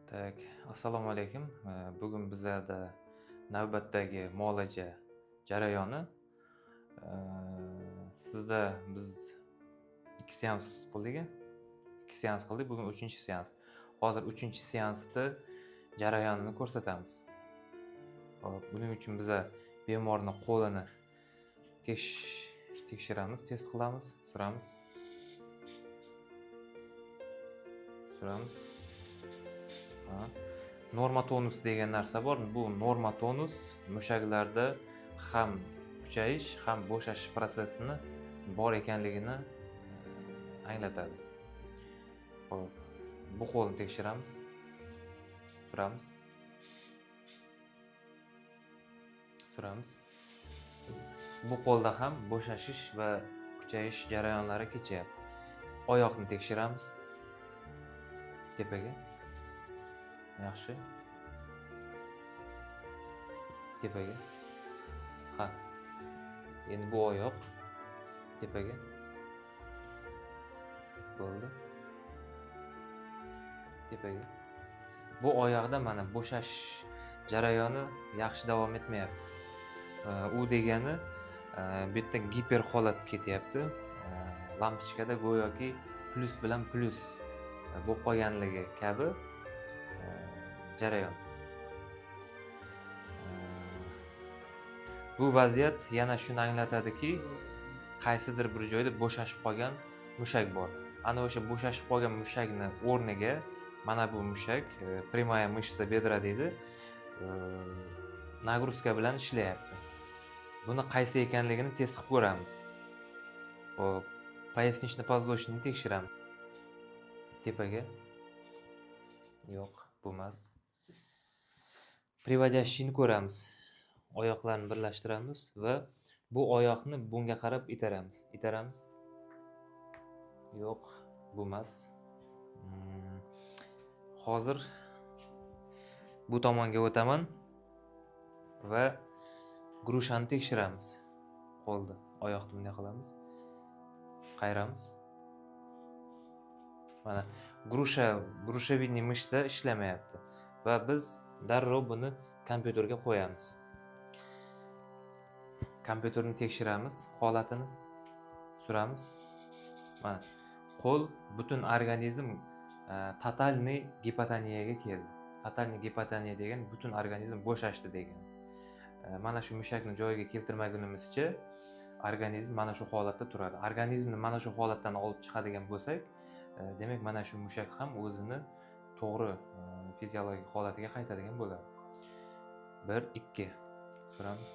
Так, assalomu alaykum. Bugun bizada navbatdagi muolaja jarayoni. Sizda biz 2 seans qildik. 2 seans qildik, bugun 3-seans. Hozir 3-seansda jarayonini ko'rsatamiz. Hop, buning uchun biza bemorni qo'lini tekshiramiz, test qilamiz, suramiz. Suramiz. Ha. Norma tonus degan narsa bor. Bu norma tonus mushaklarda ham kuchayish, ham bo'shashish prosesini bor ekanligini anglatadi. Xo'p, bu qo'lni tekshiramiz. Suramiz. Suramiz. Bu qo'lda ham bo'shashish va kuchayish jarayonlari kechyapti. Oyoqni tekshiramiz. Tepaga. Yaxshi. Tepaga. Ha. Endi bu oyoq tepaga. Bo'ldi. Tepaga. Bu oyoqda mana bo'shashish jarayoni yaxshi davom etmayapti. U degani bu yerda giper holat ketyapti. Lampochkada go'yoki plyus bilan plyus bo'lib qolganligi kabi jarayon. Bu vaziyat yana shuni anglatadiki, qaysidir bir joyda bo'shashib qolgan mushak bor. Ana o'sha bo'shashib qolgan mushakni o'rniga mana bu mushak, прямая мышца бедра deydi, нагрузка bilan ishlayapti. Buni qaysi ekanligini test qilib ko'ramiz. Xo'p, пояснично-позвоночный tekshiramiz. Tepaga. Yo'q, bu emas. Приводящийni ko'ramiz. Oyoqlarni birlashtiramiz va bu oyoqni bunga qarab itaramiz. Itaramiz. Yo'q, bu emas. Hozir bu tomonga o'taman va grushani tekshiramiz. Qo'lni, oyoqni bunday qilamiz. Qayramiz. Mana грушевидный мышца ishlamayapti va biz darrov buni kompyuterga qo'yamiz. Kompyuterni tekshiramiz, holatini suramiz. Mana qo'l, butun organizm тотальный gipotoniyaga keldi. Тотальный gipotoniya degan butun organizm bo'shashdi degan. Mana shu mushakni joyiga keltirmagunimizcha organizm mana shu holatda turadi. Organizmni mana shu holatdan olib chiqadigan bo'lsak, demak mana shu mushak ham o'zini to'g'ri fiziologik holatiga qaytadigan bo'ladi. 1 2 suramiz.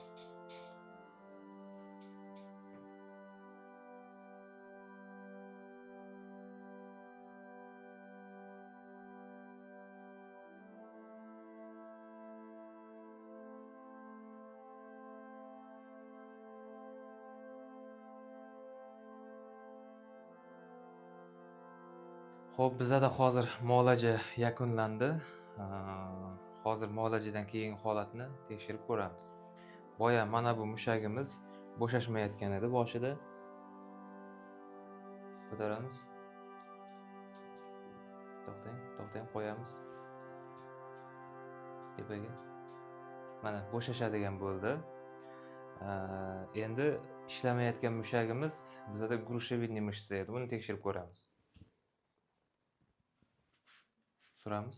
Xo'p, bizada hozir muolaja yakunlandi. Hozir muolajadan keyingi holatni tekshirib ko'ramiz. Boya mana bu mushagimiz bo'shashmayotgan edi boshida. Ko'taramiz. To'xtang, to'xtang, qo'yamiz. Tepaga. Mana bo'shashadigan bo'ldi. Endi ishlamayotgan mushagimiz bizada грушевидный мышца edi. Buni tekshirib ko'ramiz. Suramiz.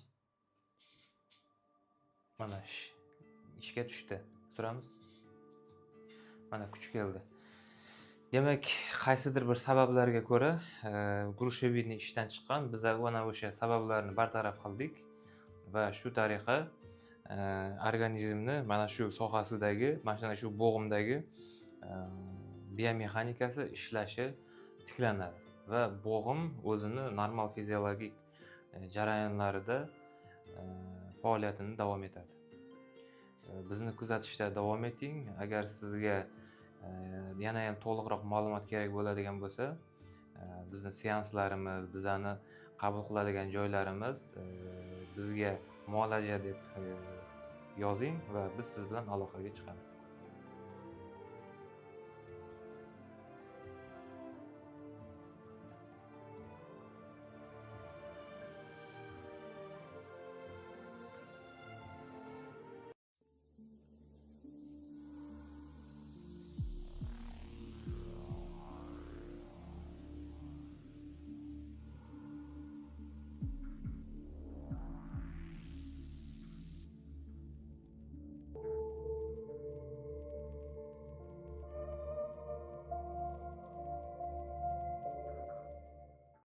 Mana ishga tushdi. Suramiz. Mana kuch keldi. Demak, qaysidir bir sabablarga ko'ra грушевидный ishdan chiqqan. Biz ana o'sha sabablarni bartaraf qildik va shu tariqa organizmni mana shu sohasidagi, mana shu bo'g'imdagi biomexanikasi ishlashi tiklanadi va bo'g'im o'zini normal fiziologik jarayonlarida faoliyatini davom etadi. Bizni kuzatishda davom eting. Agar sizga yana ham to'liqroq ma'lumot kerak bo'ladigan bo'lsa, bizni seanslarimiz, bizani qabul qiladigan joylarimiz, bizga muolaja deb yozing va biz siz bilan aloqaga chiqamiz.